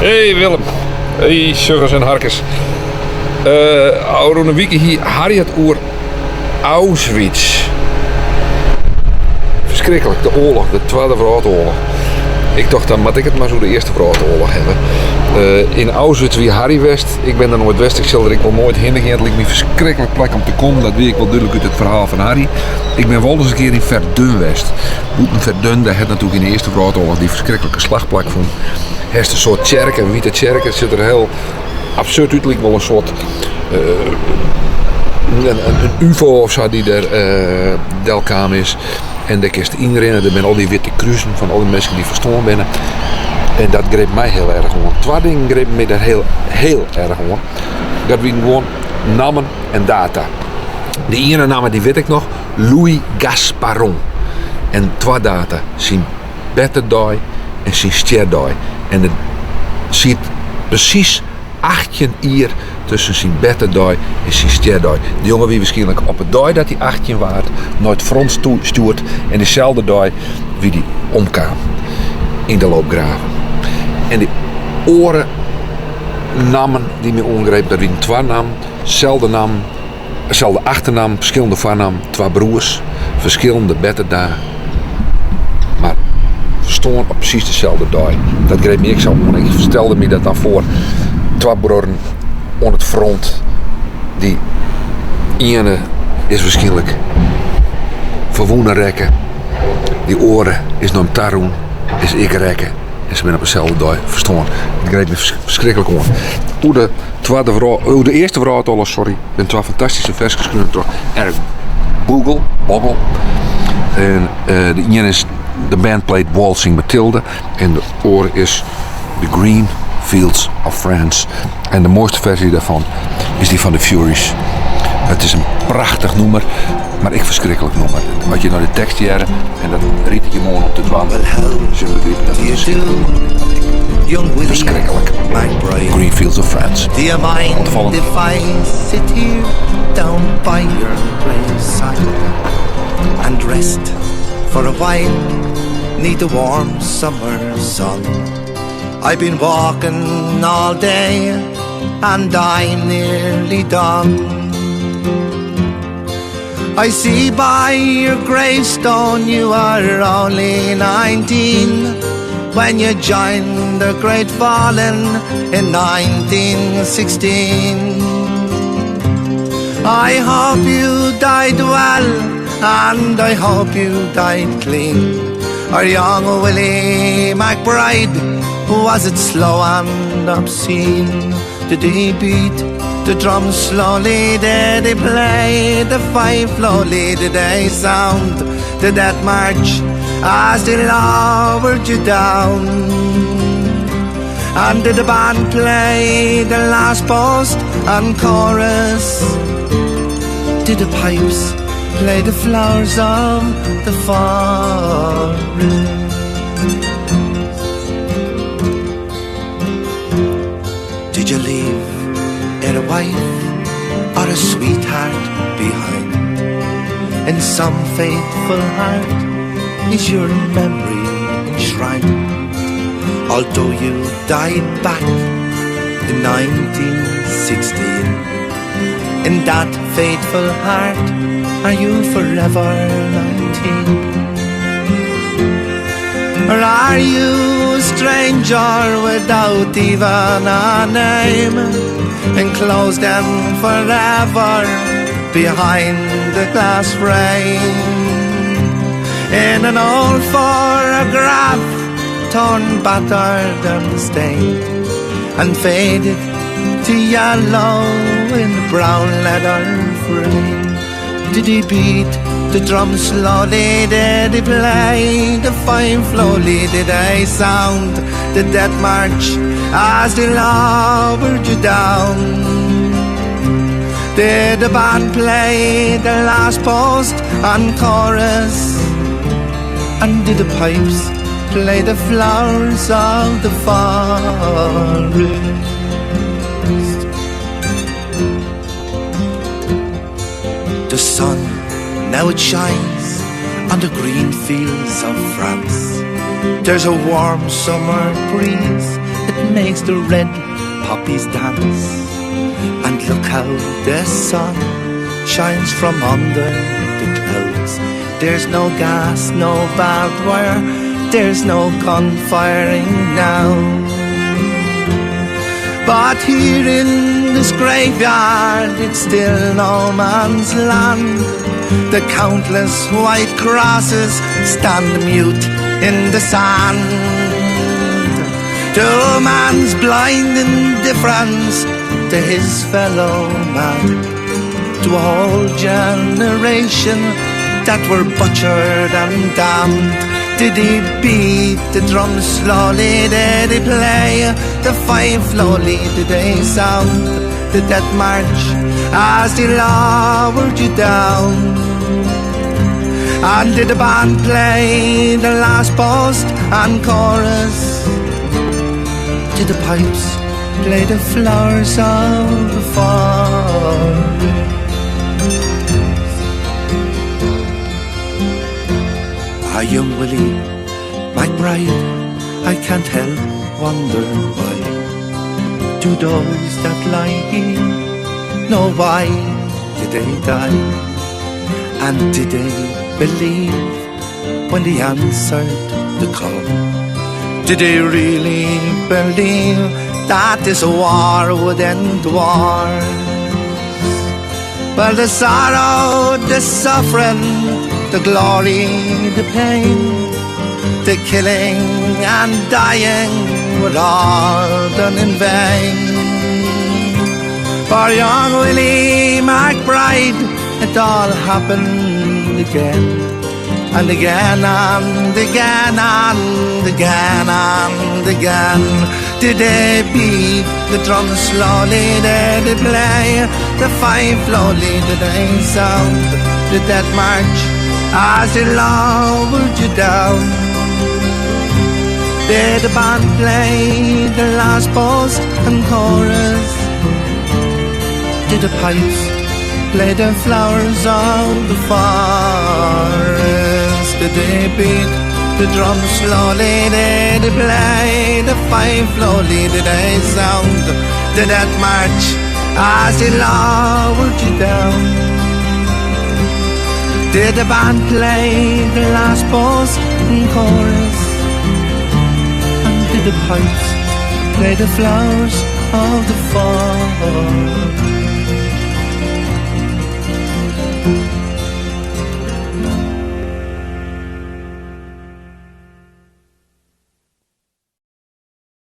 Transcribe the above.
Hey Willem. Hey sjoggers en harkers. Uh, ôfrûne wike hie Harry it oer Auschwitz. Ferskriklik, de oarloch, de Twadde Wrâldoarloch. Ik tocht, dan moat ik it mar oer de Earste Wrâldoarloch hawwe. Uh, yn Auschwitz wie Harry west. Ik bin der noait west, ik sil der ek wol noait hinne gean. It liket my in ferskriklik plak om te kommen. Dat wie ek wol dúdlik út it ferhaal fan Harry. Ik bin wolris in kear yn Verdun west. Bûten Verdun, dêr hat natuerlik yn de Earste Wrâldoarloch dy ferskriklike slach plakfûn. Hast in soart tsjerke, in wite tsjerke. It sjocht der hiel absurd út, liket wol in soart uh, in, in UFO of sa dy't der uh, delkaam is. En dêr kinst ynrinne, der binne al dy wite krusen fan al dy minsken dy't ferstoarn binne. En dat greep my hiel erch oan. Twa dingen grepen my dêr hiel, hiel erch oan. Dat wienen gewoan nammen en data. De iene namme dy wit ik noch, Louis Gasparon. En twa data, syn bertedei en syn stjerdei. En der siet presys 18 jier tusken syn bertedei en syn stjerdei. De jonge wie wierskynlik op 'e dei dat hy 18 waard nei it front stjoerd en dyselde dei wie hy omkaam yn de loopgraven. En de oare nammen dy't my oangrepen, dat wienen twa nammen, selde naam, selde achternaam, ferskillende foarnaam, twa broers, ferskillende bertedagen, mar ferstoarn op presys deselde dei. Dat greep my ek sa oan. Ik stelde my dat dan foar, twa bruorren oan it front, dy iene is wierskynlik ferwûne rekke, dy oare is nei him tarûn, is ek rekke. En se binne op deselde dei ferstoarn. Dat greep my ferskriklik oan. Oer de Twadde Wrâld, oer de Earste Wrâldoarloch, sorry, binne twa fantastyske ferskes skreaun troch Eric Bogle, Bogle. En uh, de ien is The Band Played Waltzing Matilda en de oare is The Green Fields of France. En de moaiste ferzje dêrfan is dy fan de Furies. It is in prachtich nûmer, mar ek ferskriklik nûmer. As je nei de tekst hearre, en dat ried ik je moarn om te dwaan, sille begripe dat it ferskriklik. Green Fields of France. Do you mind if I sit here down by your graveside and rest for a while 'neath the warm summer sun? I've been walking all day and I'm nearly done. I see by your gravestone you are only 19 when you joined the great fallen in 1916. I hope you died well and I hope you died clean. Our young Willie McBride, was it slow and obscene? Did he beat the drums slowly? Did he play the fife lowly? Did they sound the death march as they lowered you down? And did the band play the last post and chorus? Did the pipes play the flowers of the forest? Did you leave it a wife or a sweetheart behind? In some faithful heart is your memory enshrined. Although you died back in 1916, in that faithful heart are you forever 19? Or are you a stranger without even a name? Enclosed then forever behind the glass frame In an old photograph torn, battered and stained And faded to yellow in the brown leather frame Did he beat the drum slowly? Did he play the fife lowly? Did they sound the death march as they lowered you down? Did the band play the last post and chorus? And did the pipes play the flowers of the forest? The sun now it shines on the green fields of France. There's a warm summer breeze It makes the red poppies dance. And look how the sun shines from under the clouds. There's no gas, no barbed wire, there's no gun firing now. But here in this graveyard, it's still no man's land. The countless white crosses stand mute in the sand. To man's blind indifference to his fellow man, to a whole generation that were butchered and damned. Did he beat the drum slowly? Did he play the fife lowly? Did they sound the death march as they lowered you down? And did the band play the last post and chorus? Did the pipes play the flowers of the forest? Ah, young Willie McBride, I can't help wonder why do those that lie here know why did they die? And did they believe when they answered the call? Did they really believe that this war would end wars? Well, the sorrow, the suffering, the glory, the pain, the killing and dying were all done in vain. For young Willie McBride, it all happened again. And again and again and again and again. Did they beat the drum slowly? Did they play the fife lowly? Did they sound the death march as they lowered you down? Did the band play the last post and chorus? Did the pipes play the flowers of the forest? Did they beat the drum slowly? Did they play the fife lowly? Did they sound the death march as they lowered you down? Did the band play the last post and chorus? And did the pipes play the flowers of the forest?